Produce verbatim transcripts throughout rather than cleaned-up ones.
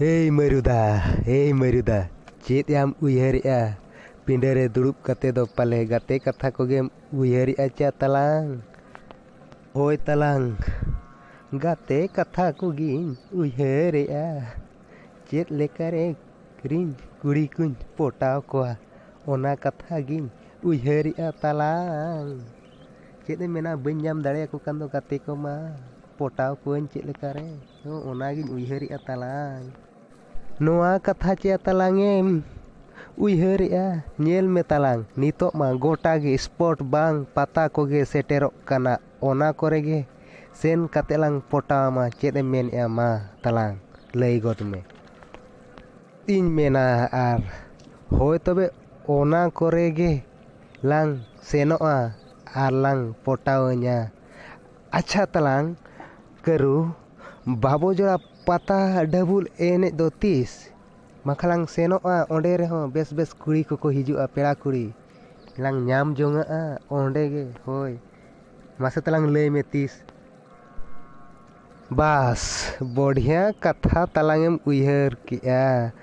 ᱮᱭ ᱢᱟᱹᱨᱩᱫᱟ, ᱮᱭ ᱢᱟᱹᱨᱩᱫᱟ, ᱪᱮᱫ ᱭᱟᱢ ᱩᱭᱦᱟᱹᱨᱮᱜᱼᱟ? ᱯᱤᱸᱰᱟᱹ ᱨᱮ ᱫᱩᱲᱩᱵ ᱠᱟᱛᱮ ᱫᱚ ᱯᱟᱞᱮ ᱜᱟᱛᱮ ᱠᱟᱛᱷᱟ ᱠᱚᱜᱮᱢ ᱩᱭᱦᱟᱹᱨᱮᱜᱼᱟ ᱪᱟ ᱛᱟᱞᱟᱝ? ᱦᱳᱭ ᱛᱟᱞᱟᱝ, ᱜᱟᱛᱮ ᱠᱟᱛᱷᱟ ᱠᱚᱜᱮᱧ ᱩᱭᱦᱟᱹᱨᱮᱜᱼᱟ᱾ ᱪᱮᱫ ᱞᱮᱠᱟᱨᱮ ᱨᱤᱧ ᱠᱩᱲᱤ ᱠᱚᱧ ᱯᱚᱴᱟᱣ ᱠᱚᱣᱟ, ᱚᱱᱟ ᱠᱟᱛᱷᱟ ᱜᱤᱧ ᱩᱭᱦᱟᱹᱨᱮᱜᱼᱟ ᱛᱟᱞᱟᱝ᱾ ᱪᱮᱫ ᱮᱢ ᱢᱮᱱᱟ, ᱵᱟᱹᱧ ᱧᱟᱢ ᱫᱟᱲᱮᱭᱟᱠᱚ ᱠᱷᱟᱱ ᱫᱚ ᱜᱟᱛᱮ ᱠᱚᱢᱟ, ᱯᱚᱴᱟᱣ ᱠᱚᱣᱟᱹᱧ ᱪᱮᱫ ᱞᱮᱠᱟᱨᱮ? ᱦᱚᱸ, ᱚᱱᱟᱜᱤᱧ ᱩᱭᱦᱟᱹᱨᱮᱜᱼᱟ ᱛᱟᱞᱟᱝ᱾ ᱱᱚᱣᱟ ᱠᱟᱛᱷᱟ ᱪᱮ ᱛᱟᱞᱟᱝ ᱮᱢ ᱩᱭᱦᱟᱹᱨᱮᱜᱼᱟ? ᱧᱮᱞ ᱢᱮ ᱛᱟᱞᱟᱝ, ᱱᱤᱛᱚᱜ ᱢᱟ ᱜᱚᱴᱟ ᱜᱮ ᱥᱯᱳᱨᱴ ᱵᱟᱝ ᱯᱟᱛᱟ ᱠᱚᱜᱮ ᱥᱮᱴᱮᱨᱚᱜ ᱠᱟᱱᱟ᱾ ᱚᱱᱟ ᱠᱚᱨᱮ ᱜᱮ ᱥᱮᱱ ᱠᱟᱛᱮ ᱞᱟᱝ ᱯᱚᱴᱟᱣ ᱢᱟ᱾ ᱪᱮᱫ ᱮᱢ ᱢᱮᱱᱮᱜᱼᱟ, ᱢᱟ ᱛᱟᱞᱟᱝ ᱞᱟᱹᱭ ᱜᱚᱫ ᱢᱮ᱾ ᱤᱧ ᱢᱮᱱᱟ, ᱟᱨ ᱦᱳᱭ ᱛᱚᱵᱮ ᱚᱱᱟ ᱠᱚᱨᱮ ᱜᱮ ᱞᱟᱝ ᱥᱮᱱᱚᱜᱼᱟ ᱟᱨ ᱞᱟᱝ ᱯᱚᱴᱟᱣᱟᱹᱧᱟ᱾ ᱟᱪᱪᱷᱟ ᱛᱟᱞᱟᱝ ᱠᱟᱹᱨᱩ, ᱵᱟᱵᱚ ᱡᱚᱲᱟ ᱯᱟᱛᱟ ᱰᱷᱟᱹᱵᱩᱞ ᱮᱱᱮᱡ ᱫᱚ ᱛᱤᱥ? ᱵᱟᱝᱠᱷᱟᱱ ᱞᱟᱝ ᱥᱮᱱᱚᱜᱼᱟ, ᱚᱸᱰᱮ ᱨᱮᱦᱚᱸ ᱵᱮᱥ ᱵᱮᱥ ᱠᱩᱲᱤ ᱠᱚᱠᱚ ᱦᱤᱡᱩᱜᱼᱟ, ᱯᱮᱲᱟ ᱠᱩᱲᱤ ᱞᱟᱝ ᱧᱟᱢ ᱡᱚᱝᱟᱜᱼᱟ ᱚᱸᱰᱮ ᱜᱮ᱾ ᱦᱳᱭ, ᱢᱟᱥᱮ ᱛᱟᱞᱟᱝ ᱞᱟᱹᱭ ᱢᱮ ᱛᱤᱥ? ᱵᱟᱥ, ᱵᱚᱲᱦᱤᱭᱟ ᱠᱟᱛᱷᱟ ᱛᱟᱞᱟᱝ ᱮᱢ ᱩᱭᱦᱟᱹᱨ ᱠᱮᱜᱼᱟ᱾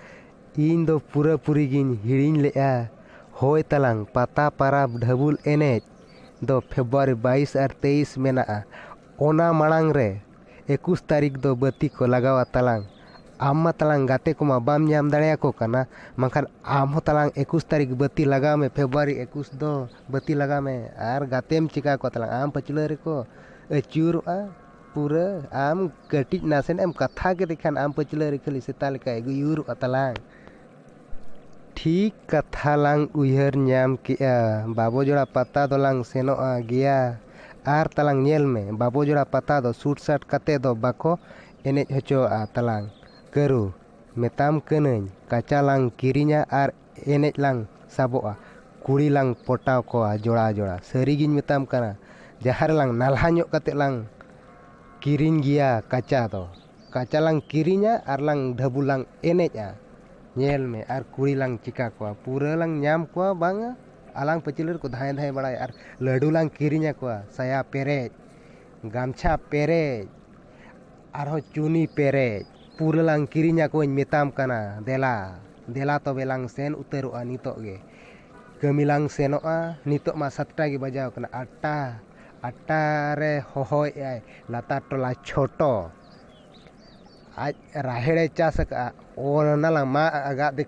ᱤᱧ ᱫᱚ ᱯᱩᱨᱟᱹᱯᱩᱨᱤ ᱜᱤᱧ ᱦᱤᱲᱤᱧ ᱞᱮᱜᱼᱟ᱾ ᱦᱳᱭ ᱛᱟᱞᱟᱝ, ᱯᱟᱛᱟ ᱯᱟᱨᱟᱵᱽ ᱰᱷᱟᱹᱵᱩᱞ ᱮᱱᱮᱡ ᱫᱚ ᱯᱷᱮᱵᱽᱨᱩᱣᱟᱨᱤ ᱵᱟᱭᱤᱥ ᱟᱨ ᱛᱮᱭᱤᱥ ᱢᱮᱱᱟᱜᱼᱟ᱾ ᱚᱱᱟ ᱢᱟᱲᱟᱝ ᱨᱮ ᱮᱠᱩᱥ ᱛᱟᱹᱨᱤᱠᱷ ᱫᱚ ᱵᱟᱹᱛᱤ ᱠᱚ ᱞᱟᱜᱟᱣᱟ ᱛᱟᱞᱟᱝ᱾ ᱟᱢ ᱢᱟ ᱛᱟᱞᱟᱝ ᱜᱟᱛᱮ ᱠᱚᱢᱟ ᱵᱟᱢ ᱧᱟᱢ ᱫᱟᱲᱮᱭᱟᱠᱚ ᱠᱟᱱᱟ, ᱵᱟᱝᱠᱷᱟᱱ ᱟᱢ ᱦᱚᱸ ᱛᱟᱞᱟᱝ ᱮᱠᱩᱥ ᱛᱟᱹᱨᱤᱠᱷ ᱵᱟᱹᱛᱤ ᱞᱟᱜᱟᱣ ᱢᱮ, ᱯᱷᱮᱵᱽᱨᱩᱣᱟᱨᱤ ᱮᱠᱩᱥ ᱫᱚ ᱵᱟᱹᱛᱤ ᱞᱟᱜᱟᱣ ᱢᱮ᱾ ᱟᱨ ᱜᱟᱛᱮᱢ ᱪᱤᱠᱟ ᱠᱚᱣᱟ ᱛᱟᱞᱟᱝ? ᱟᱢ ᱯᱟᱹᱪᱷᱞᱟᱹ ᱨᱮᱠᱚ ᱟᱹᱪᱩᱨᱚᱜᱼᱟ᱾ ᱯᱩᱨᱟᱹ ᱟᱢ ᱠᱟᱹᱴᱤᱡ ᱱᱟᱥᱮᱱᱟᱜ ᱮᱢ ᱠᱟᱛᱷᱟ ᱠᱮᱫᱮ ᱠᱷᱟᱱ ᱟᱢ ᱯᱟᱹᱪᱷᱞᱟᱹ ᱨᱮ ᱠᱷᱟᱹᱞᱤ ᱥᱮᱛᱟ ᱞᱮᱠᱟ ᱟᱹᱭᱩᱨᱚᱜᱼᱟ ᱛᱟᱞᱟᱝ᱾ ᱴᱷᱤᱠ ᱠᱟᱛᱷᱟ ᱞᱟᱝ ᱩᱭᱦᱟᱹᱨ ᱧᱟᱢ ᱠᱮᱜᱼᱟ, ᱵᱟᱵᱚ ᱡᱚᱲᱟ ᱯᱟᱛᱟ ᱫᱚᱞᱟᱝ ᱥᱮᱱᱚᱜᱼᱟ ᱜᱮᱭᱟ᱾ ᱟᱨ ᱛᱟᱞᱟᱝ ᱧᱮᱞ ᱢᱮ, ᱵᱟᱵᱚ ᱡᱚᱲᱟ ᱯᱟᱛᱟ ᱫᱚ ᱥᱩᱴ ᱥᱟᱴ ᱠᱟᱛᱮ ᱫᱚ ᱵᱟᱠᱚ ᱮᱱᱮᱡ ᱦᱚᱪᱚᱣᱟᱜᱼᱟ ᱛᱟᱞᱟᱝ᱾ ᱠᱟᱹᱨᱩ, ᱢᱮᱛᱟᱢ ᱠᱟᱹᱱᱟᱹᱧ, ᱠᱟᱪᱟ ᱞᱟᱝ ᱠᱤᱨᱤᱧᱟ ᱟᱨ ᱮᱱᱮᱡ ᱞᱟᱝ ᱥᱟᱵᱚᱜᱼᱟ᱾ ᱠᱩᱲᱤ ᱞᱟᱝ ᱯᱚᱴᱟᱣ ᱠᱚᱣᱟ ᱡᱚᱲᱟ ᱡᱚᱲᱟ᱾ ᱥᱟᱹᱨᱤᱜᱤᱧ ᱢᱮᱛᱟᱢ ᱠᱟᱱᱟ, ᱡᱟᱦᱟᱸ ᱨᱮᱞᱟᱝ ᱱᱟᱞᱦᱟ ᱧᱚᱜ ᱠᱟᱛᱮ ᱞᱟᱝ ᱠᱤᱨᱤᱧ ᱜᱮᱭᱟ ᱠᱟᱪᱟ ᱫᱚ᱾ ᱠᱟᱪᱟ ᱞᱟᱝ ᱠᱤᱨᱤᱧᱟ ᱟᱨ ᱞᱟᱝ ᱰᱷᱟᱹᱵᱩ ᱞᱟᱝ ᱮᱱᱮᱡᱼᱟ᱾ ᱧᱮᱞ ᱢᱮ, ᱟᱨ ᱠᱩᱲᱤ ᱞᱟᱝ ᱪᱤᱠᱟ ᱠᱚᱣᱟ, ᱯᱩᱨᱟᱹ ᱞᱟᱝ ᱧᱟᱢ ᱠᱚᱣᱟ ᱵᱟᱝᱟ? ᱟᱞᱟᱝ ᱯᱟᱹᱪᱷᱞᱟᱹ ᱨᱮᱠᱚ ᱫᱷᱟᱭ ᱫᱷᱟᱭ ᱵᱟᱲᱟᱭᱟ᱾ ᱟᱨ ᱞᱟᱹᱰᱩ ᱞᱟᱝ ᱠᱤᱨᱤᱧ ᱟᱠᱚᱣᱟ, ᱥᱟᱭᱟ ᱯᱮᱨᱮᱡ, ᱜᱟᱢᱪᱷᱟ ᱯᱮᱨᱮᱡ, ᱟᱨᱦᱚᱸ ᱪᱩᱱᱤ ᱯᱮᱨᱮᱡ᱾ ᱯᱩᱨᱟᱹ ᱞᱟᱝ ᱠᱤᱨᱤᱧᱟ ᱠᱚᱧ ᱢᱮᱛᱟᱢ ᱠᱟᱱᱟ᱾ ᱫᱮᱞᱟ, ᱫᱮᱞᱟ ᱛᱚᱵᱮ ᱞᱟᱝ ᱥᱮᱱ ᱩᱛᱟᱹᱨᱚᱜᱼᱟ ᱱᱤᱛᱚᱜ ᱜᱮ᱾ ᱠᱟᱹᱢᱤ ᱞᱟᱝ ᱥᱮᱱᱚᱜᱼᱟ᱾ ᱱᱤᱛᱚᱜ ᱢᱟ ᱥᱟᱛᱴᱟ ᱜᱮ ᱵᱟᱡᱟᱣ ᱠᱟᱱᱟ᱾ ᱟᱴᱴᱟ, ᱟᱴᱴᱟ ᱨᱮ ᱦᱚᱦᱚᱭᱮᱫᱼᱟᱭ ᱞᱟᱛᱟᱨ ᱴᱚᱞᱟ ᱪᱷᱳᱴᱳ᱾ ᱟᱡ ᱨᱟᱦᱮᱲᱮ ᱪᱟᱥ ᱟᱠᱟᱫᱼᱟ, ᱚᱱᱟ ᱞᱟᱝ ᱢᱟᱜ ᱟᱜᱟᱫ ᱫᱮ